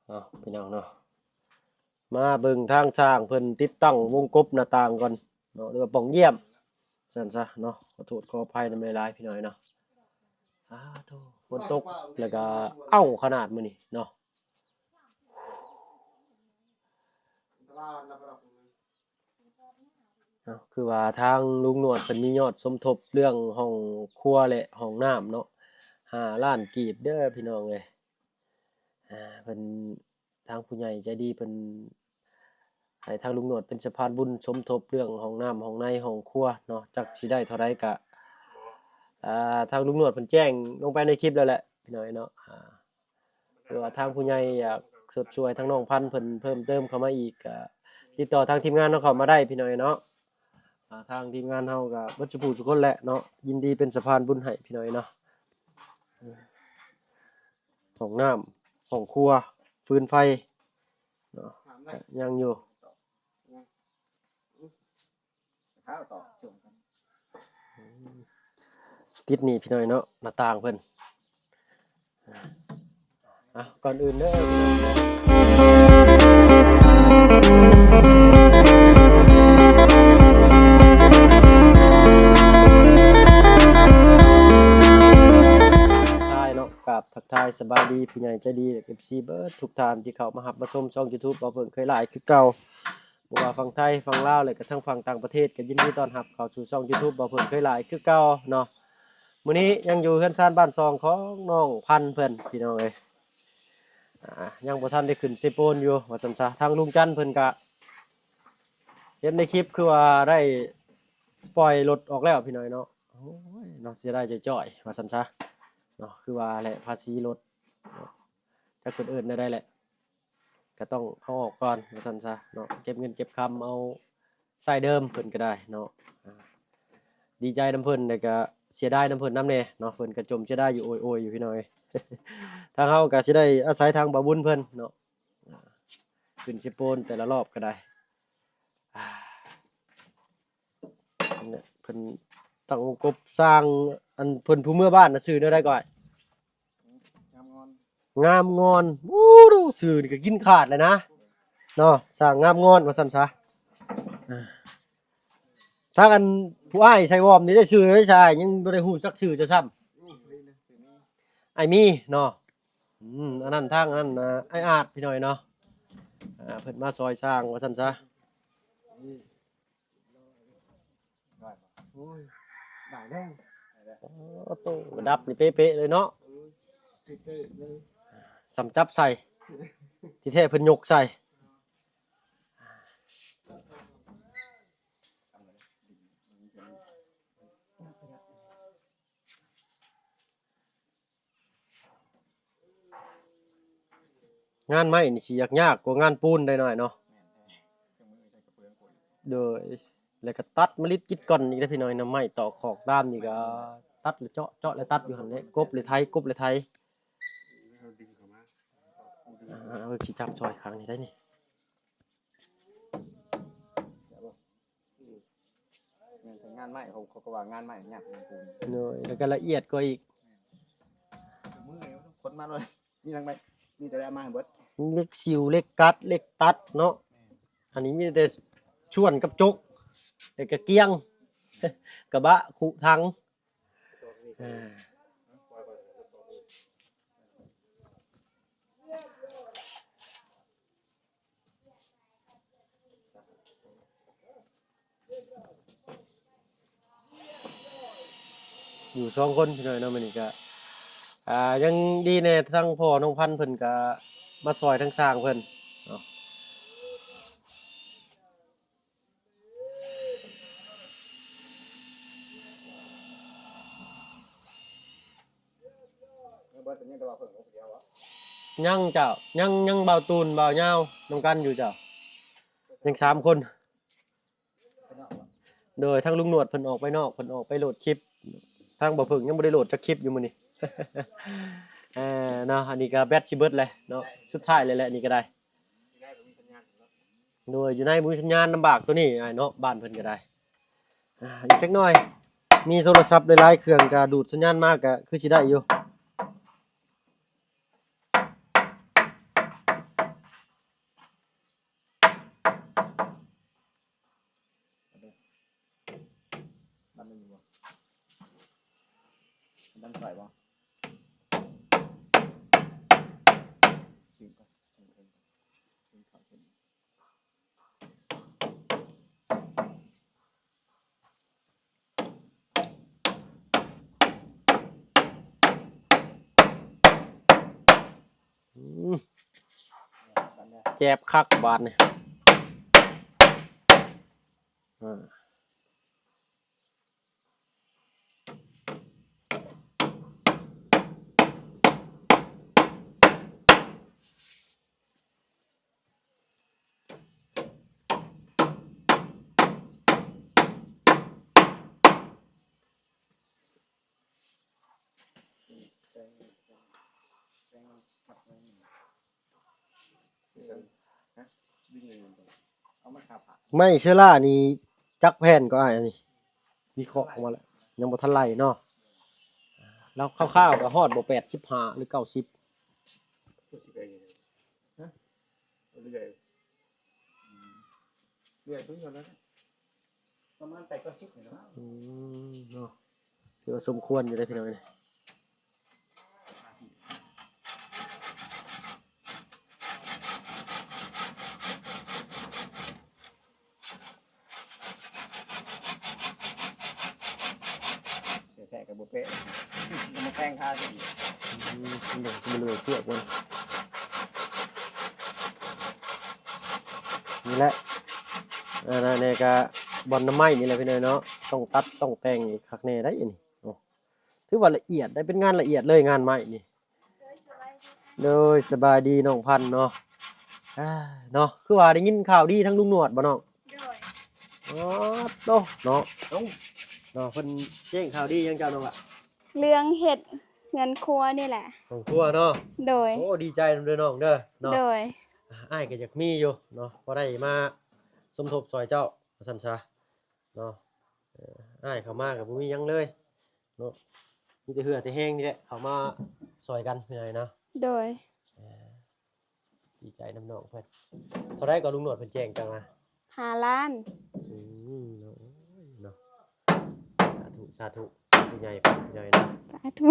ເນາະ ພີ່ນ້ອງເນາະ ມາເບິ່ງທາງຊ່າງເພິ່ນຕິດຕັ້ງວົງກົບໜ້າຕ່າງກ່ອນເນາະ ຫຼືວ່າປ່ອງຢ້ຽມຊັ້ນຊະເນາະ. ຂໍໂທດຂໍອະໄພນຳຫຼາຍໆ ພີ່ນ້ອງເນາະ. ອາໂທ້ ຝົນຕົກ ແລ້ວກະເອົ້າຂະໜາດມື້ນີ້ເນາະ. ເນາະ ຄືວ່າທາງລຸງໜວດເພິ່ນມີຍອດສົມທົບເລື່ອງຫ້ອງຄົວ ແລະ ຫ້ອງນ້ຳເນາະ ຫ້າລ້ານກີບເດີພີ່ນ້ອງເອີຍ. ອາ ເພິ່ນ ທາງຜູ້ໃຫຍ່ໃຈດີເພິ່ນໃຫ້ທາງລຸງໜວດເປັນສະພານບຸນສົມທົບເລື່ອງຫ້ອງນ້ຳ ຫ້ອງໃນ ຫ້ອງຄົວເນາະ. ຈັກຊິໄດ້ເທົ່າໃດກະ ອາ ທາງລຸງໜວດເພິ່ນແຈ້ງລົງໄປໃນຄລິບແລ້ວແຫຼະ ພີ່ນ້ອງເນາະ. ອາ ຫຼືວ່າທາງຜູ້ໃຫຍ່ຢາກຊົດຊ່ວຍທາງນ້ອງພັນເພິ່ນເພີ່ມເຕີມເຂົ້າມາອີກ ກະຕິດຕໍ່ທາງທີມງານເຮົາເຂົ້າມາໄດ້ ພີ່ນ້ອງເນາະ. ອາ ທາງທີມງານເຮົາກະເບິດສູ່ຜູ້ສູ່ຄົນແຫຼະເນາະ ຍິນດີເປັນສະພານບຸນໃຫ້ ພີ່ນ້ອງເນາະ. ຫ້ອງນ້ຳ ຫ້ອງຄົວ ຟືນໄຟເນາະ ຍັງຢູ່. ຕິດນີ້ພີ່ນ້ອງເນາະ ໜ້າຕ່າງເພິ່ນ. ອ່ະ ກ່ອນອື່ນເດີ ທັກທາຍເນາະ ກາບທັກທາຍສະບາຍດີຜູ້ໃຫຍ່ໃຈດີ ແລະ ເອັຟຊີ ເບິດທຸກທ່ານທີ່ເຂົ້າມາຮັບມາຊົມຊ່ອງ YouTube ເບົາເຜິ້ງເຄີຍຫຼາຍຄືເກົ່າ. ບໍ່ວ່າຝັ່ງໄທ ຝັ່ງລາວ ແລະກະທັງຝັ່ງຕ່າງປະເທດ ກະຍິນດີຕ້ອນຮັບເຂົ້າສູ່ຊ່ອງ YouTube ເບົາເຜິ້ງເຄີຍຫຼາຍຄືເກົ່າເນາະ. ມື້ນີ້ຍັງຢູ່ເຮືອນຊານບ້ານຊ່ອງຂອງນ້ອງພັນເພິ່ນ ພີ່ນ້ອງເອີຍ. ອາ ຍັງບໍ່ທັນໄດ້ຂຶ້ນເຊໂປນຢູ່ວ່າຊັ້ນຊະ. ທາງລຸງຈັນເພິ່ນກະເຫັນໃນຄລິບຄືວ່າໄດ້ປ່ອຍລົດອອກແລ້ວ ພີ່ນ້ອງເນາະ. ໂອ້ຍເນາະ ເສຍດາຍຈ້ອຍໆ ວ່າຊັ້ນຊະເນາະ. ຄືວ່າແຫຼະ ພາສີລົດເນາະ ຈັກເພິ່ນເອີ້ນແນວໃດແຫຼະ ກະຕ້ອງເອົາອອກກ່ອນວ່າຊັ້ນຊະເນາະ. ເກັບເງິນເກັບຄຳເອົາໃຊ້ເດີມເພິ່ນກະໄດ້ເນາະ. ອາ ດີໃຈນຳເພິ່ນ ແລະກະເສຍດາຍນຳເພິ່ນນຳແດ່ເນາະ ເພິ່ນກະຈົ່ມເສຍດາຍຢູ່ ໂອຍໆ ຢູ່ ພີ່ນ້ອງເອີຍ. ທາງເຮົາກະຊິໄດ້ອາໄສທາງບ່າວບຸນເພິ່ນເນາະ ອາ ຂຶ້ນເຊໂປນແຕ່ລະລອບກະໄດ້. ອາ ເພິ່ນຕັ້ງອົງກົບສ້າງ ອັນເພິ່ນຜູ້ເມືອບ້ານນະ ຊື່ແນວໃດກ່ອຍ? ງາມງອນ. ໂອ້ ຊື່ນີ້ກະກິນຂາດແລ້ວນະເນາະ ສ້າງງາມງອນວ່າຊັ້ນຊະ. ທາງອັນຜູ້ອ້າຍໃສ່ວອມນີ້ໄດ້ຊື່ແນວໃດຊາຍ? ຍັງບໍ່ໄດ້ຮູ້ຈັກຊື່ເຈົ້າຊ້ຳ. ອ້າຍມີເນາະ. ອືມ ອັນນັ້ນທາງອັນນັ້ນ ອາ ອ້າຍອາດ ພີ່ນ້ອງເນາະ. ອາ ເພິ່ນມາຊ່ອຍສ້າງວ່າຊັ້ນຊະ. ໂອ້ຍ ໄດ້ແລ້ວ. ໂອ້ໂຕ ລະດັບນີ້ເປະໆ ເລີຍເນາະ. ເອີ ເປະໆ ເລີຍ. ສ່ຳຈັບໃສ່ ທີ່ແທ້ເພິ່ນຍົກໃສ່. ງານໄມ້ນີ້ຊິຍາກ ຍາກກວ່າງານປູນໄດ໋ນ້ອຍເນາະ. ໂດຍ ແລ້ວກະຕັດມະລິດກິດກ່ອນອີກເດ້ພີ່ນ້ອງເນາະ. ໄມ້ຕອກຂອກຕາມນີ້ກະຕັດແລ້ວເຈາະ ເຈາະແລ້ວຕັດຢູ່ຫັ້ນແຫຼະ ກົບແລ້ວໄຖ ກົບແລ້ວໄຖ. ອ່າ ເບິ່ງຊິຈັບຊ່ອຍຂ້າງນີ້ໄດ້ນີ້. ແມ່ນແຕ່ງານໄມ້ ເຂົາ ເຂົາກະວ່າງານໄມ້ຍາກງານປູນ. ໂດຍ ແລ້ວກະລະອຽດກວ່າອີກ. ແມ່ນ ທຸກມື້ນີ້ຄົນມາເລີຍ ມີທັງໄມ້ ມີແຕ່ໄດ້ເອົາມາໃຫ້ເບິດ ເຫຼັກສິວ ເຫຼັກກັດ ເຫຼັກຕັດເນາະ. ແມ່ນ ອັນນີ້ມີແຕ່ຊວນກັບຈົກ ແລ້ວກະກ້ຽງ ກະບະ ຄຸ ຖັງ. ເອີ ຢູ່ສອງຄົນພີ່ນ້ອງເນາະ. ມື້ນີ້ກະ ອ່າ ຍັງດີແດ່ ທາງພໍ່ນ້ອງພັນເພິ່ນກະມາຊ່ອຍທາງຊ່າງເພິ່ນເນາະ. ຍັງເຈົ້າ ຍັງ ຍັງບ່າວຕູນ ບ່າວຍາວນຳກັນຢູ່ເຈົ້າ ຍັງສາມຄົນ. ໂດຍ ທາງລຸງໜວດເພິ່ນອອກໄປນອກ ເພິ່ນອອກໄປໂຫຼດຄລິບ ທາງບ່າວເຜິ້ງຍັງບໍ່ໄດ້ໂຫຼດຈັກຄລິບຢູ່ມື້ນີ້. ເອີ ເນາະ ອັນນີ້ກະແບັດຊິເບິດແຫຼະເນາະ ສຸດທ້າຍແລ້ວແຫຼະ ນີ້ກະໄດ້. ໂດຍ ຢູ່ໃນບໍ່ມີສັນຍານ ລຳບາກໂຕນີ້ອ້າຍເນາະ ບ້ານເພິ່ນກະໄດ້. ອ່າ ອີກຈັກໜ້ອຍ ມີໂທລະສັບຫຼາຍໆເຄື່ອງກະດູດສັນຍານມາກະຄືຊິໄດ້ຢູ່. ມັນຢູ່ບໍ່? ມັນຕັ້ງໄຟບໍ່? ອືມ ແຈບຄັກບາດນີ້ ອາ. ໄມ້ເຊື້ອລານີ້ຈັກແຜ່ນກໍອ້າຍ ອັນນີ້ວິເຄາະອອກມາແລ້ວ ຍັງບໍ່ທັນໄລ່ເນາະ ແລ້ວຄາວໆກໍຮອດບໍ່ ແປດສິບຫ້າ ຫຼື ເກົ້າສິບ ຮະ? ເລື້ອຍ ອືມ ເລື້ອຍເພິ່ນກໍໄດ້ ປະມານແປດເກົ້າສິບນີ້ແຫຼະ. ອືມ ເນາະ ຖືວ່າສົມຄວນຢູ່ເດ້ພີ່ນ້ອງເອີຍ. ແທ້ໆກໍບໍ່ເປະ ເອົາມາແຕ່ງທາຊິ. ອືມ ເບິ່ງ ເບິ່ງເຊືອກມັນ ນີ້ແຫຼະ ອັນນັ້ນນີ້ກໍບ່ອນນຳໄມ້ນີ້ແຫຼະພີ່ນ້ອງເນາະ ຕ້ອງຕັດຕ້ອງແຕ່ງອີກຄັກແນ່ໄດ໋ອັນນີ້. ໂອ້ ຖືວ່າລະອຽດໄດ໋ ເປັນງານລະອຽດເລີຍງານໄມ້ນີ້. ໂດຍ ສະບາຍດີນ້ອງພັນເນາະ ອາ ເນາະ ຄືວ່າໄດ້ຍິນຂ່າວດີທາງລຸງໜວດບໍ່ນ້ອງ? ໂດຍ ອໍ ໂຕ ເນາະ ເອົ້າ ເນາະ ເພິ່ນແຈ້ງຂ່າວດີຫຍັງເຈົ້ານ້ອງລະ? ເລື່ອງເຮັດເຮືອນຄົວນີ້ແຫຼະ ເຮືອນຄົວເນາະ. ໂດຍ ໂອ້ ດີໃຈນຳເດີນ້ອງເດີເນາະ. ໂດຍ ອ້າຍກໍຢາກມີຢູ່ເນາະ ພໍໄດ້ມາສົມທົບຊ່ອຍເຈົ້າວ່າຊັ້ນຊະ. ເນາະ ເອີ ອ້າຍເຂົ້າມາກໍບໍ່ມີຫຍັງເລີຍເນາະ ມີແຕ່ເຫື່ອແຕ່ແຮງນີ້ແຫຼະ ເຂົ້າມາຊ່ອຍກັນພີ່ນ້ອງເນາະ. ໂດຍ ເອີ ດີໃຈນຳນ້ອງເພິ່ນ. ເທົ່າໃດກໍລຸງໜວດເພິ່ນແຈ້ງເຈົ້າມາ? ຫ້າລ້ານ. ອືມ ເນາະ ໂອ້ຍເນາະ ສາທຸ ສາທຸ ຜູ້ໃຫຍ່ເພິ່ນພີ່ນ້ອງເນາະ. ສາທຸ.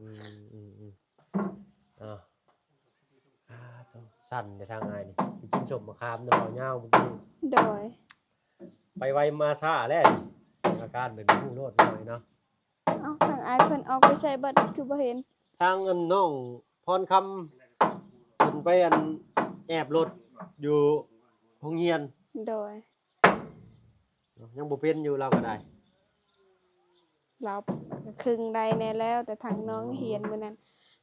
ອືມ ອືມ ອືມ ເນາະ ອາ ໂຕ ສັ່ນເດ້ທາງອ້າຍນີ້ ໄປກິນສົ້ມມະຂາມນຳເບົາຍາວມື້ກີ້. ໂດຍ ໄປໄວມາຊ້າແລ້ວນີ້ ອາການແບບນີ້ຮູ້ໂລດເນາະ. ເອົ້າ ທາງອ້າຍເພິ່ນອອກໄປໃສບັດຄືບໍ່ເຫັນ? ທາງອັນນ້ອງພອນຄຳເພິ່ນໄປອັນແອບລົດຢູ່ໂຮງຮຽນ. ໂດຍ ຍັງບໍ່ເປັນຢູ່ລາວກໍໄດ້ ລາວກໍຄຶ່ງໄດ້ແດ່ແລ້ວ ແຕ່ທາງນ້ອງຮຽນມື້ນັ້ນ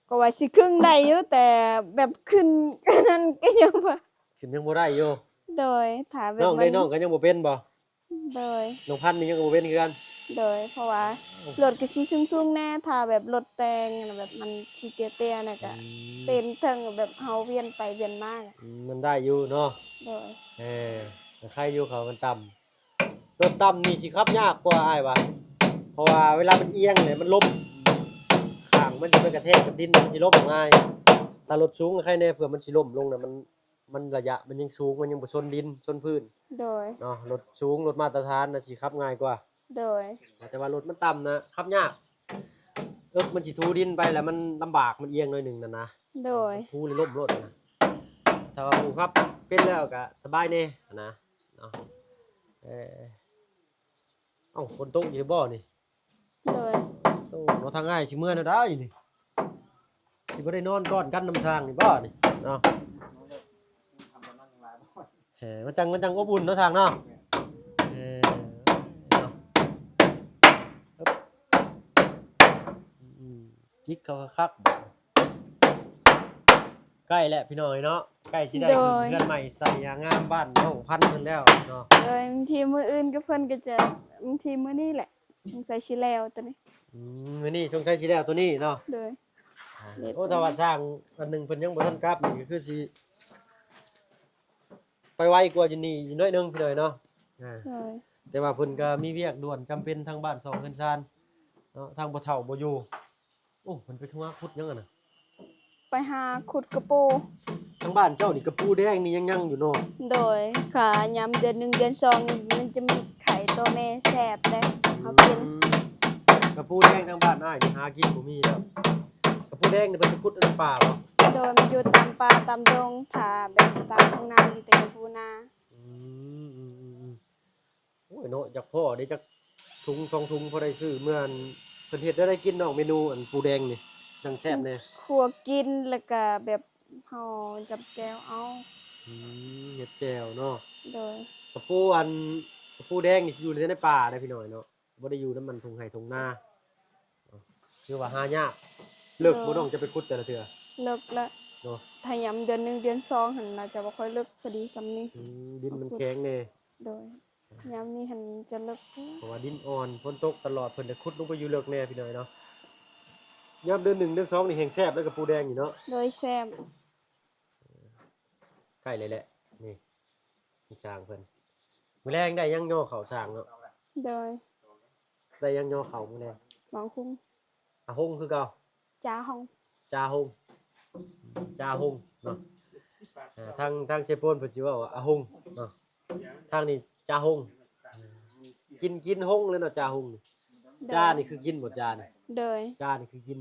ກໍວ່າຊິຄຶ່ງໄດ້ຢູ່ ແຕ່ແບບຂຶ້ນອັນນັ້ນກໍຍັງບໍ່ ຂຶ້ນຍັງບໍ່ໄດ້ຢູ່. ໂດຍ ຖ້າແບບ ນ້ອງເດ້ ນ້ອງກໍຍັງບໍ່ເປັນບໍ່? ໂດຍ ນ້ອງພັນນີ້ຍັງບໍ່ເປັນຄືກັນ. ໂດຍ ເພາະວ່າລົດກໍຊິສູງໆແດ່ ຖ້າແບບລົດແຕ່ງແບບມັນຊິເຕ້ຍໆນະ ອືມ ກໍເປັນເຖິງແບບເຮົາວຽນໄປວຽນມາ ອືມ ມັນໄດ້ຢູ່ເນາະ. ໂດຍ ເອີ ກໍໄຄຢູ່ເຂົາມັນຕ່ຳ ລົດຕ່ຳນີ້ຊິຂັບຍາກກວ່າອ້າຍວ່າ ເພາະວ່າເວລາມັນອຽງນີ້ມັນລົ້ມ ຂ້າງມັນຊິໄປກະແທກກັບດິນ ມັນຊິລົ້ມງ່າຍ. ຖ້າລົດສູງກໍໄຄແດ່ ເພື່ອມັນຊິລົ້ມລົງນະ ມັນ ມັນໄລຍະມັນຍັງສູງ ມັນຍັງບໍ່ຊົນດິນຊົນພື້ນ. ໂດຍ ເນາະ ລົດສູງລົດມາດຕະຖານນະຊິຂັບງ່າຍກວ່າ. ໂດຍ ແຕ່ວ່າລົດມັນຕ່ຳນະຂັບຍາກ ເອິກ ມັນຊິຖູດິນໄປແລ້ວມັນລຳບາກ ມັນອຽງໜ້ອຍໜຶ່ງນັ້ນນະ. ໂດຍ ຖູແລ້ວລົ້ມໂລດນະ. ຖ້າວ່າຜູ້ຂັບເປັນແລ້ວກໍສະບາຍແດ່ຫັ້ນນະ ເນາະ. ເອີ ເອົ້າ ຝົນຕົກຢູ່ບໍ່ນີ້? ໂດຍ ໂອ້ ເນາະ ທາງອ້າຍຊິເມືອແນວໃດນີ້? ຊິບໍ່ໄດ້ນອນກ້ອນກັນນຳຊ່າງນີ້ບໍ່ນີ້ເນາະ? ເອີ ມັນຈັ່ງ ມັນຈັ່ງອົບອຸ່ນເນາະຊ່າງເນາະ. ເອີ ເນາະ ອືມ ຈິກເຂົ້າຄັກໆ. ໃກ້ແລ້ວພີ່ນ້ອງເອີຍເນາະ ໃກ້ຊິໄດ້ຂຶ້ນເຮືອນໃໝ່ໃສ່ຍາງາມບ້ານນ້ອງພັນເພິ່ນແລ້ວເນາະ. ໂດຍ ບາງທີມື້ອື່ນກໍເພິ່ນກໍຈະ ບາງທີມື້ນີ້ແຫຼະ ສົງໄສຊິແລ້ວໂຕນີ້. ອືມ ມື້ນີ້ສົງໄສຊິແລ້ວໂຕນີ້ເນາະ. ໂດຍ ໂອ້ ແຕ່ວ່າຊ່າງອັນໜຶ່ງເພິ່ນຍັງບໍ່ທັນກັບນີ້ ກໍຄືຊິໄປໄວກວ່າຢູ່ນີ້ອີກໜ້ອຍໜຶ່ງພີ່ນ້ອງເນາະ. ໂດຍ ແຕ່ວ່າເພິ່ນກໍມີວຽກດ່ວນຈຳເປັນທາງບ້ານຊ່ອງເຮືອນຊານເນາະ ທາງພໍ່ເຖົ້າບໍ່ຢູ່. ໂອ້ ເພິ່ນໄປທົ່ວຂຸດຫຍັງຫັ້ນນະ? ໄປຫາຂຸດກະປູ. ທາງບ້ານເຈົ້ານີ້ກະປູແດງນີ້ຍັງຍັງຢູ່ເນາະ? ໂດຍ ກະຍາມເດືອນໜຶ່ງເດືອນສອງນີ້ມັນຈະມີໄຂ່ຕົວແມ່ແຊບເດ້ ເຮົາກິນ. ອືມ ກະປູແດງທາງບ້ານອ້າຍນີ້ຫາກິນບໍ່ມີແລ້ວ. ກະປູແດງນີ້ເພິ່ນໄປຂຸດໃນປ່າບໍ່? ໂດຍ ມັນຢູ່ຕາມປ່າຕາມດົງ ຖ້າແບບຕາມທົ່ງນາມີແຕ່ກະປູນາ. ອືມ ອືມໆໆ ໂອ້ຍເນາະ ຢາກພໍ້ເດ້ ຈັກຖົງສອງຖົງ ພໍໄດ້ຊື້ເມືອ ອັນ ເພິ່ນເຮັດແນວໃດກິນນ້ອງ ເມນູອັນປູແດງນີ້ ຈັ່ງແຊບແດ່? ຂົ້ວກິນ ແລ້ວກະແບບເຮົາຈຳແຈ່ວເອົາ. ອືມ ເຮັດແຈ່ວເນາະ. ໂດຍ ກະປູອັນ ກະປູແດງນີ້ຊິຢູ່ແຕ່ໃນປ່າເດ້ພີ່ນ້ອງເນາະ. ບໍ່ໄດ້ຢູ່ນຳມັນທົ່ງໄຮ່ທົ່ງນາ ຖືວ່າຫາຍາກ. ເລິກບໍ່ນ້ອງ ຈະໄປຂຸດແຕ່ລະເທື່ອ? ເລິກແລ້ວເນາະ ຖ້າຍາມເດືອນໜຶ່ງເດືອນສອງຫັ້ນ ໜ້າຈະບໍ່ຄ່ອຍເລິກ ພໍດີຊ່ຳນີ້. ອືມ ດິນມັນແຂງແດ່. ໂດຍ ຍາມນີ້ຫັ້ນຈະເລິກ ເພາະວ່າດິນອ່ອນ ຝົນຕົກຕະຫຼອດ ເພິ່ນໄດ້ຂຸດລົງໄປຢູ່ເລິກແດ່ພີ່ນ້ອງເນາະ. ຍາມເດືອນໜຶ່ງເດືອນສອງນີ້ແຮ່ງແຊບເລີຍ ກະປູແດງນີ້ເນາະ. ໂດຍ ແຊບ. ໃກ້ແລ້ວແຫຼະ ນີ້ ຊ່າງເພິ່ນ ມື້ແລງໄດ້ຫຍັງຍໍເຂົ້າຊ່າງເນາະ. ໂດຍ ໄດ້ຫຍັງຍໍເຂົ້າມື້ແລງ? ໝໍຫຸງ ອາຫົງຄືເກົ່າ. ຈາຫົງ ຈາຫົງ ຈາຫົງເນາະ. ເອີ ທາງ ທາງເຊໂປນເພິ່ນຊິເວົ້າວ່າອາຫົງເນາະ ທາງນີ້ຈາຫົງ. ກິນ ກິນຫົງເລີຍເນາະ ຈາຫົງນີ້. ໂດຍ ຈານີ້ຄືກິນບໍ່? ຈານີ້ ໂດຍ ຈານີ້ຄືກິນ.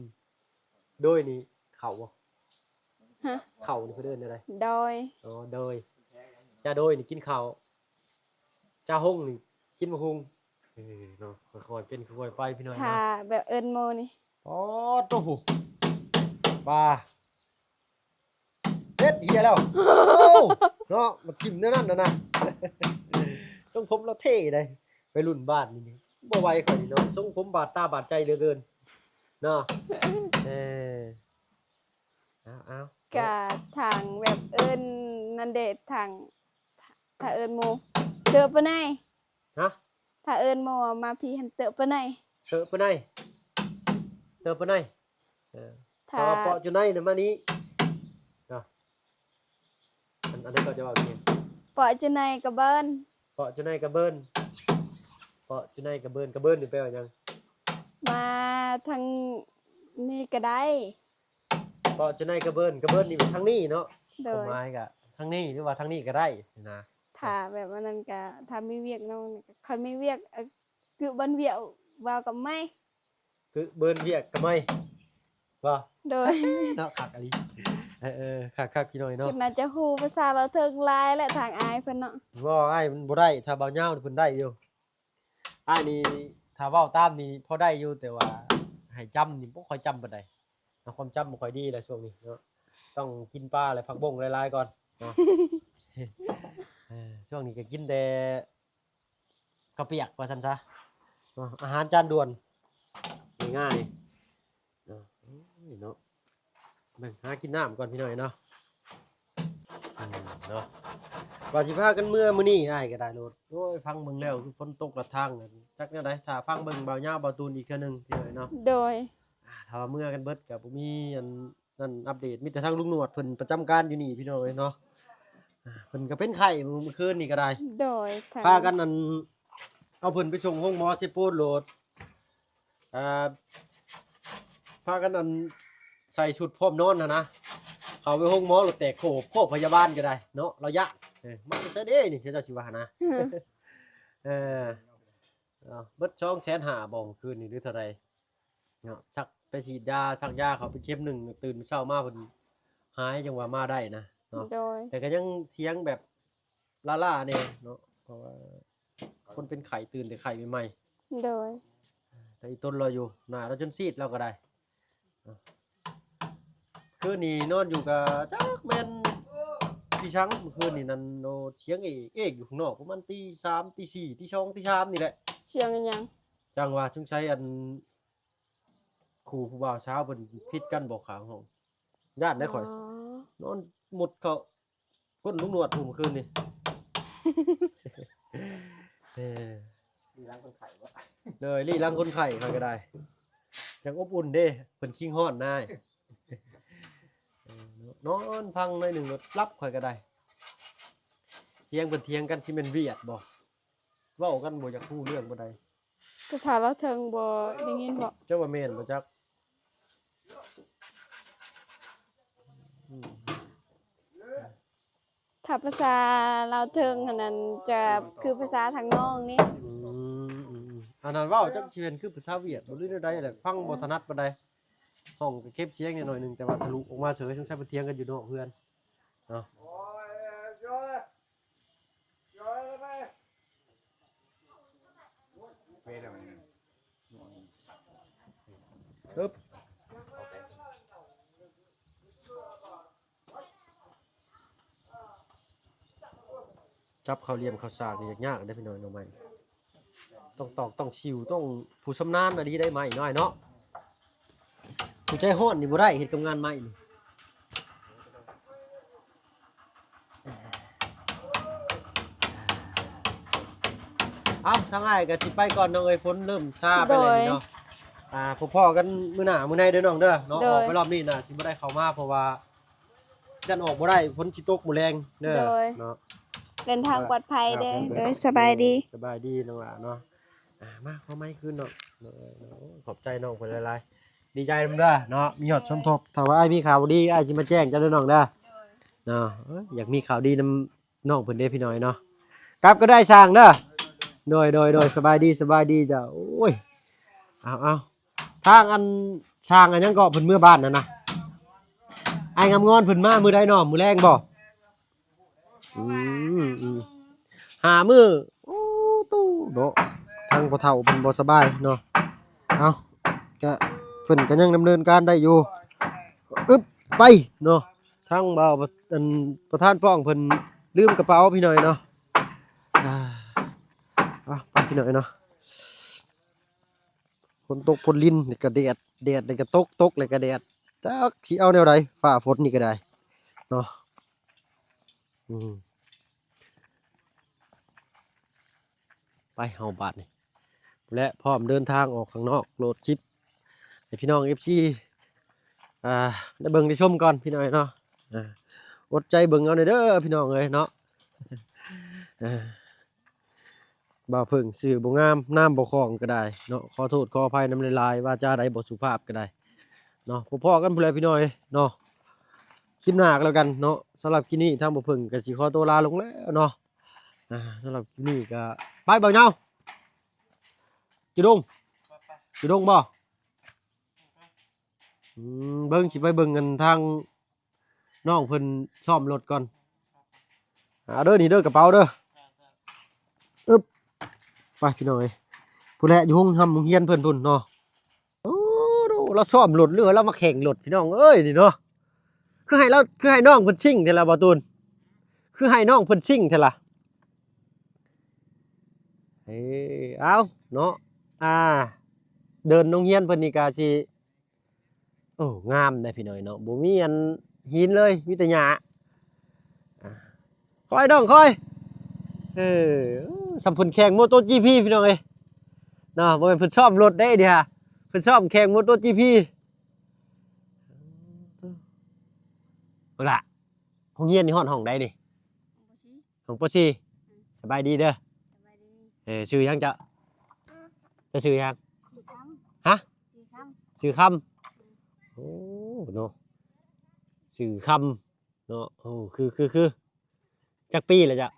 ໂດຍນີ້ເຂົ້າບໍ່? ຮະ? ເຂົ້ານີ້ເພິ່ນເອີ້ນແນວໃດ? ໂດຍ ອໍ ໂດຍ. ຈາໂດຍນີ້ກິນເຂົ້າ ຈາຫົງນີ້ກິນໝາກຫຸ່ງ. ເອີເນາະ ຄ່ອຍໆເປັນຄ່ອຍໆໄປພີ່ນ້ອງເນາະ. ຖ້າແບບເອີ້ນໝູ່ນີ້ ອໍ ໂຕ ປາ ເຮັດເຫຍແລ້ວ. ໂອ້ ເນາະ ມາຖິ້ມແນວນັ້ນນະນະ. ຊົງຜົມລາວເທ່ໃດ໋ ໄວລຸ້ນບ້ານນີ້ ບໍ່ໄຫວຂ້ອຍນີ້ເນາະ. ຊົງຜົມບາດຕາບາດໃຈເຫຼືອເກີນເນາະ. ເອີ ເອົາ ເອົາ ກະທາງແບບເອີ້ນນັ້ນເດ ທາງ ຖ້າເອີ້ນໝູ່ ເຕີປາໄນ. ຮະ? ຖ້າເອີ້ນໝູ່ມາພີ້ຫັ້ນ ເຕີປາໄນ ເຕີປາໄນ ເຕີປາໄນ. ເອີ ຖ້າ ແຕ່ວ່າເປາະຈຸໄນນະມານີ້ເນາະ. ອັນ ອັນນີ້ກໍຈະເວົ້າຈັ່ງໃດ? ເປາະຈຸໄນກະເບີນ ເປາະຈຸໄນກະເບີນ ເປາະຈຸໄນກະເບີນ. ກະເບີນນີ້ແປວ່າຫຍັງ? ມາທາງນີ້ກະໄດ້. ເປາະຈຸໄນກະເບີນ ກະເບີນນີ້ທາງນີ້ເນາະ. ໂດຍ ຄວາມໝາຍກະທາງນີ້ ຫຼືວ່າທາງນີ້ກະໄດ້ນະ. ຖ້າແບບອັນນັ້ນກະ ຖ້າມີວຽກນຳ ຄັນມີວຽກ ເອີ ຄືບ້ານວຽກ ວ່າກັບໄມ້ ຄືເບີນວຽກກັບໄມ້ບໍ່? ໂດຍ ເນາະ ຄັກອີ່ຫຼີ. ເອີໆ ຄັກໆ ພີ່ນ້ອງເນາະ. ເພິ່ນໜ້າຈະຮູ້ພາສາລາວເທິງຫຼາຍແຫຼະ ທາງອ້າຍເພິ່ນເນາະ. ບໍ່ ອ້າຍມັນບໍ່ໄດ້ ຖ້າບ່າວຍາວເພິ່ນໄດ້ຢູ່. ອ້າຍນີ້ຖ້າເວົ້າຕາມນີ້ພໍໄດ້ຢູ່ ແຕ່ວ່າໃຫ້ຈຳນີ້ບໍ່ຄ່ອຍຈຳປານໃດເນາະ. ຄວາມຈຳບໍ່ຄ່ອຍດີແຫຼະຊ່ວງນີ້ເນາະ ຕ້ອງກິນປາ ແລະ ຜັກບົ້ງຫຼາຍໆກ່ອນເນາະ. ເອີ ຊ່ວງນີ້ກະກິນແຕ່ເຂົ້າປຽກວ່າຊັ້ນຊະເນາະ ອາຫານຈານດ່ວນ ງ່າຍໆ ເນາະ. ໂອ້ຍເນາະ ເບິ່ງຫາກິນນ້ຳກ່ອນພີ່ນ້ອງເນາະ. ອືມ ເນາະ ວ່າຊິພາກັນເມືອມື້ນີ້ ອ້າຍກໍໄດ້ໂລດ. ໂອ້ຍ ຟັງເບິ່ງແລ້ວຄືຝົນຕົກລະທາງ ຈັກແນວໃດ. ຖ້າຟັງເບິ່ງບ່າວຍາວ ບ່າວຕູນອີກເທື່ອໜຶ່ງພີ່ນ້ອງເນາະ. ໂດຍ ອ່າ ຖ້າວ່າເມືອກັນເບິດກໍບໍ່ມີອັນນັ້ນອັບເດດ ມີແຕ່ທາງລຸງໜວດເພິ່ນປະຈຳການຢູ່ນີ້ພີ່ນ້ອງເອີຍເນາະ. ອ່າ ເພິ່ນກໍເປັນໄຂ້ມື້ຄືນນີ້ກໍໄດ້. ໂດຍ ພາກັນອັນ ເອົາເພິ່ນໄປສົ່ງໂຮງໝໍເຊໂປນໂລດ. ອ່າ ພາກັນອັນໃສ່ຊຸດພ້ອມນອນຫັ້ນນະ ເຂົ້າໄປໂຮງໝໍໂລດ ແຕກໂຄບ ໂຄບພະຍາບານກໍໄດ້ເນາະ ລາວຢ້ານ. ເອີ ມາແຕ່ໃສເດ້ນີ້ ເຂົາເຈົ້າຊິວ່າຫັ້ນນະ. ເອີ ເອີ ເບິດສອງແສນຫ້າບໍ່ ມື້ຄືນນີ້ ຫຼືເທົ່າໃດເນາະ. ສັກ ໄປສີດຢາ ສັກຢາເຂົ້າໄປເຂັມໜຶ່ງ ຕື່ນເຊົ້າມາເພິ່ນຫາຍ ຈັ່ງວ່າມາໄດ້ນະເນາະ. ໂດຍ ແຕ່ກໍຍັງສຽງແບບລ້າໆແດ່ເນາະ ເພາະວ່າ ຄົນເປັນໄຂ້ຕື່ນແຕ່ໄຂ້ໃໝ່ໆ. ໂດຍ ແຕ່ອີ່ຕົນລາວຢູ່ ໜ້າລາວຈົນຊີດລາວກໍໄດ້. ຄືນນີ້ນອນຢູ່ກະຈັກແມ່ນອີ່ສັງ ມື້ຄືນນີ້ນັ້ນ ໂອ້ ສຽງເອກເອກຢູ່ຂ້າງນອກ ປະມານຕີສາມ ຕີສີ່ ຕີສອງ ຕີສາມນີ້ແຫຼະ. ສຽງອີ່ຫຍັງ? ຈັ່ງວ່າສົງໄສອັນ ຄູ່ຜູ້ບ່າວສາວເພິ່ນຜິດກັນບໍ່ຂ້າງຫ້ອງ ຢ້ານໄດ໋ຂ້ອຍ. ອໍ ນອນມຸດເຂົ້າ ກົ້ນລຸງໜວດຜູ້ມື້ຄືນນີ້. ເອີ ລີ້ຫຼັງຄົນໄຂ້ບໍ່? ໂດຍ ລີ້ຫຼັງຄົນໄຂ້ຂ້ອຍກໍໄດ້ ຈັ່ງອົບອຸ່ນເດ້ ເພິ່ນຄີງຮ້ອນນາຍ. ເອີ ນອນຟັງໜ້ອຍໜຶ່ງໂລດ ຫຼັບ ຂ້ອຍກໍໄດ້. ສຽງເພິ່ນຖຽງກັນຊິແມ່ນຫວຽດບໍ່? ເວົ້າກັນບໍ່ຢາກຮູ້ເລື່ອງປານໃດ. ພາສາລາວເທິງບໍ່ໄດ້ຍິນບໍ່? ເຈົ້າວ່າແມ່ນບໍ່ຈັກ. ອືມ ຖ້າພາສາລາວເທິງຫັ້ນນັ້ນ ຈະຄືພາສາທາງນ້ອງນີ້. ອືມ ອືມ ອັນນັ້ນເວົ້າຈັກຊິເປັນຄືພາສາຫວຽດບໍ່ ຫຼືແນວໃດແຫຼະ ຟັງບໍ່ຖະໜັດປານໃດ. ຫ້ອງກໍເກັບສຽງແດ່ໜ້ອຍໜຶ່ງ ແຕ່ວ່າທະລຸອອກມາເສີຍ ສົງໄສເພິ່ນຖຽງກັນຢູ່ນອກເຮືອນເນາະ. ຈັບເຂົ້າຫຼ່ຽມເຂົ້າສາກນີ້ຍາກໆເດ້ພີ່ນ້ອງ ໜໍ່ໄມ້ ຕ້ອງຕອກ ຕ້ອງຊິວ ຕ້ອງຜູ້ຊຳນານອີ່ຫຼີໄດ໋ໄມ້ນ້ອຍເນາະ. ຜູ້ໃຈຮ້ອນນີ້ບໍ່ໄດ້ ເຮັດກັບງານໄມ້ນີ້. ເອົ້າ ທາງອ້າຍກໍຊິໄປກ່ອນນ້ອງເອີຍ ຝົນເລີ່ມຊາໄປແລ້ວນີ້ເນາະ. ໂດຍ ອ່າ ພົບພໍ້ກັນມື້ໜ້າມື້ໃນເດີນ້ອງເດີເນາະ. ໂດຍ ອອກໄປຮອບນີ້ໜ້າຊິບໍ່ໄດ້ເຂົ້າມາ ເພາະວ່າ ຢ້ານອອກບໍ່ໄດ້ ຝົນຊິຕົກມື້ແລງເດີ. ໂດຍ ເນາະ ເດີນທາງປອດໄພເດີ. ອ່າ ໂດຍ ສະບາຍດີ ສະບາຍດີນ້ອງຫຼ້າເນາະ. ອ່າ ມາ ຂໍໄມຄືນເນາະ. ໂດຍ ໂດຍ ຂອບໃຈນ້ອງເພິ່ນຫຼາຍໆ ດີໃຈນຳເດີເນາະ ມີຍອດສົມທົບ. ຖ້າວ່າອ້າຍມີຂ່າວດີ ອ້າຍຊິມາແຈ້ງເຈົ້າເດີນ້ອງເດີ. ໂດຍ ເນາະ ເອີ ຢາກມີຂ່າວດີນຳນ້ອງເພິ່ນເດ້ພີ່ນ້ອງເນາະ. ກັບກໍໄດ້ຊ່າງເດີ. ໂດຍ ໂດຍ ໂດຍ ສະບາຍດີ ສະບາຍດີເຈົ້າ. ໂອ້ຍ ເອົາ ເອົາ ທາງອັນຊ່າງອັນຫຍັງເກາະ ເພິ່ນເມືອບ້ານນັ້ນນະ ອ້າຍງາມງອນເພິ່ນມາມື້ໃດເນາະ ມື້ແລງບໍ່? ອືມ ອືມ ຫ້າມື້. ໂອ້ ໂຕເນາະ ທາງພໍ່ເຖົ້າເພິ່ນບໍ່ສະບາຍເນາະ. ເອົາ ກະເພິ່ນກະຍັງດຳເນີນການໄດ້ຢູ່. ອຶບ ໄປເນາະ. ທາງບ່າວ ອັນ ປະທານປ້ອງເພິ່ນລືມກະເປົາພີ່ນ້ອງເນາະ. ອ່າ ເອົາ ໄປພີ່ນ້ອງເນາະ. ຝົນຕົກຝົນລິນ ແລ້ວກໍແດດ ແດດ ແລ້ວກໍຕົກ ຕົກ ແລ້ວກໍແດດ ຈັກຊິເອົາແນວໃດ ຟ້າຝົນນີ້ກໍໄດ້ເນາະ. ອືມ ໄປເຮົາບາດນີ້ ແລະ ພ້ອມເດີນທາງອອກຂ້າງນອກ ໂຫຼດຄລິບໃຫ້ພີ່ນ້ອງເອັຟຊີ ອ່າ ໄດ້ເບິ່ງໄດ້ຊົມກ່ອນພີ່ນ້ອງເນາະ. ອ່າ ອົດໃຈເບິ່ງເອົາແດ່ເດີພີ່ນ້ອງເອີຍເນາະ. ບ່າວເຜິ້ງຊື່ບໍ່ງາມ ນາມບໍ່ຄ່ອງກໍໄດ້ເນາະ ຂໍໂທດຂໍອະໄພນຳຫຼາຍໆ ວາຈາໃດບໍ່ສຸພາບກໍໄດ້ເນາະ. ພໍ້ກັນພຸ້ນແຫຼະພີ່ນ້ອງເນາະ ຄລິບໜ້າກໍແລ້ວກັນເນາະ. ສຳລັບຄລິບນີ້ທາງບ່າວເຜິ້ງກໍຊິຂໍຕົວລາລົງແລ້ວເນາະ. ອ່າ ສຳລັບຄລິບນີ້ກໍໄປ ບ່າວເຍົາ ຈຸດົງ ຈຸດົງບໍ່? ອືມ ເບິ່ງ ຊິໄປເບິ່ງກັນທາງ ນ້ອງເພິ່ນຊ້ອມລົດກ່ອນ. ເອົາເດີ ນີ້ເດີ ກະເປົາເດີ. ອຶບ ໄປພີ່ນ້ອງເອີຍ ພຸ້ນແຫຼະ ຢູ່ໂຮງຮ່ຳໂຮງຮຽນເພິ່ນພຸ້ນເນາະ. ໂອ້ ລາວຊ້ອມລົດ ຫຼືວ່າລາວມາແຂ່ງລົດ ພີ່ນ້ອງເອີຍ ນີ້ເນາະ. ຄືໃຫ້ລາວ ຄືໃຫ້ນ້ອງເພິ່ນຊິງແທ້ລະ ບ່າວຕູນ ຄືໃຫ້ນ້ອງເພິ່ນຊິງແທ້ລະ. ເອີ ເອົາເນາະ ອ່າ ເດີ່ນໂຮງຮຽນເພິ່ນນີ້ກະຊິ ໂອ້ ງາມໄດ໋ພີ່ນ້ອງເນາະ ບໍ່ມີອັນຫີນເລີຍ ມີແຕ່ຫຍ້າ. ອ່າ ຄ່ອຍນ້ອງຄ່ອຍ ເອີ ສ່ຳເພິ່ນແຂ່ງໂມໂຕຈີພີ ພີ່ນ້ອງເອີຍເນາະ. ບໍ່ແມ່ນເພິ່ນຊ້ອມລົດເດ້ ເດ ເພິ່ນຊ້ອມແຂ່ງໂມໂຕຈີພີ. ເບິ່ງລະ ໂຮງຮຽນນີ້ຮອດຫ້ອງໃດນີ້? ຫ້ອງ ປໍສີ່ ອືມ ສະບາຍດີເດີ. ສະບາຍດີ. ເອີ ຊື່ຫຍັງເຈົ້າ? ເຈົ້າຊື່ຫຍັງ? ຊື່ຄຳ. ຮະ? ຊື່ຄຳ. ຊື່ຄຳ. ໂອ້ ເນາະ ຊື່ຄຳເນາະ. ໂອ້ ຄື ຄື ຄື ຈັກປີແລ້ວເຈົ້າ?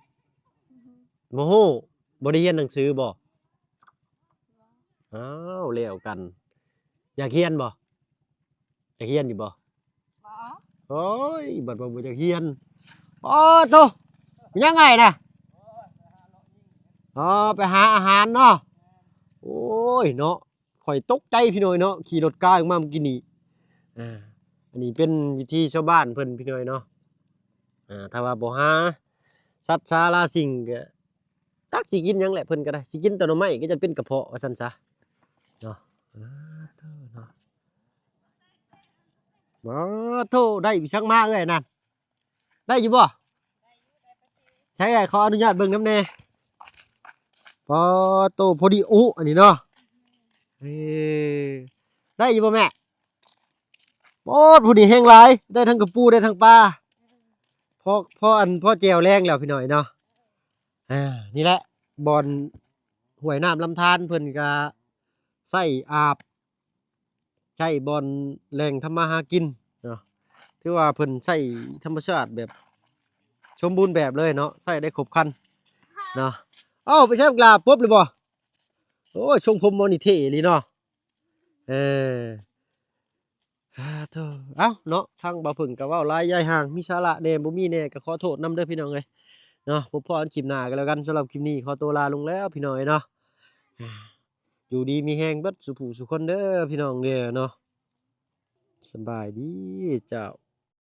ບໍ່ຮູ້. ບໍ່ຮູ້. ບໍ່ໄດ້ຮຽນໜັງສືບໍ່? ບໍ່. ອ້າວ ແລ້ວກັນ. ຢາກຮຽນບໍ່? ຢາກຮຽນຢູ່ບໍ່? ບໍ່. ໂອ້ຍ ບັດວ່າບໍ່ຢາກຮຽນ. ໂອ້ໂຕ ແມ່ນຫຍັງອ້າຍນະ? ອໍ ໄປຫາອາຫານເນາະ. ໂອ້ຍເນາະ ຂ້ອຍຕົກໃຈພີ່ນ້ອງເນາະ ຂີ່ລົດກາອອກມາມື້ກີ້ນີ້. ອ່າ ອັນນີ້ເປັນວິຖີຊາວບ້ານເພິ່ນພີ່ນ້ອງເນາະ. ອ່າ ຖ້າວ່າບໍ່ຫາສັດສາລາສິ່ງກໍ ຈັກຊິກິນຫຍັງແຫຼະ ເພິ່ນກໍໄດ້ ຊິກິນແຕ່ໜໍ່ໄມ້ ກໍຈະເປັນກະເພາະວ່າຊັ້ນຊະເນາະ. ອ່າ ເນາະ ບໍ່ໂທ ໄດ້ອີ່ຫຍັງມາເອື້ອຍນັ້ນ ໄດ້ຢູ່ບໍ່? ໃສເອື້ອຍ ຂໍອະນຸຍາດເບິ່ງນຳແດ່. ປາໂຕ ພໍດີອຸອັນນີ້ເນາະ. ເອີ ໄດ້ຢູ່ບໍ່ແມ່? ໂອ້ ຜູ້ນີ້ແຮງຫຼາຍ ໄດ້ທັງກະປູ ໄດ້ທັງປາ ພໍ ພໍອັນ ພໍແຈ່ວແລງແລ້ວພີ່ນ້ອງເນາະ. ອ່າ ນີ້ແຫຼະ ບ່ອນຫ້ວຍນ້ຳລຳທານ ເພິ່ນກະໃຊ້ອາບ ໃຊ້ບ່ອນແຫຼ່ງທຳມາຫາກິນເນາະ. ຖືວ່າເພິ່ນໃຊ້ທຳມະຊາດແບບສົມບູນແບບເລີຍເນາະ ໃຊ້ໄດ້ຄົບຄັນເນາະ. ເອົ້າ ໄປໃຊ້ບັກຫຼ້າປົບເລີຍບໍ່? ໂອ້ຍ ຊົງຜົມໝໍນີ້ເທ່ອີ່ຫຼີເນາະ. ເອີ ອາ ໂທ້ ເອົ້າເນາະ ທາງບ່າວເຜິ້ງກໍເວົ້າຫຼາຍຢາຍຫ່າງ ມີສາລະແດ່ບໍ່ມີແດ່ ກໍຂໍໂທດນຳເດີພີ່ນ້ອງເອີຍເນາະ. ພົບພໍ້ກັນຄລິບໜ້າກໍແລ້ວກັນ. ສຳລັບຄລິບນີ້ຂໍຕົວລາລົງແລ້ວພີ່ນ້ອງເອີຍເນາະ. ອາ ຢູ່ດີມີແຮງເບິດສູ່ຜູ້ສູ່ຄົນເດີພີ່ນ້ອງເດີເນາະ. ສະບາຍດີເຈົ້າ.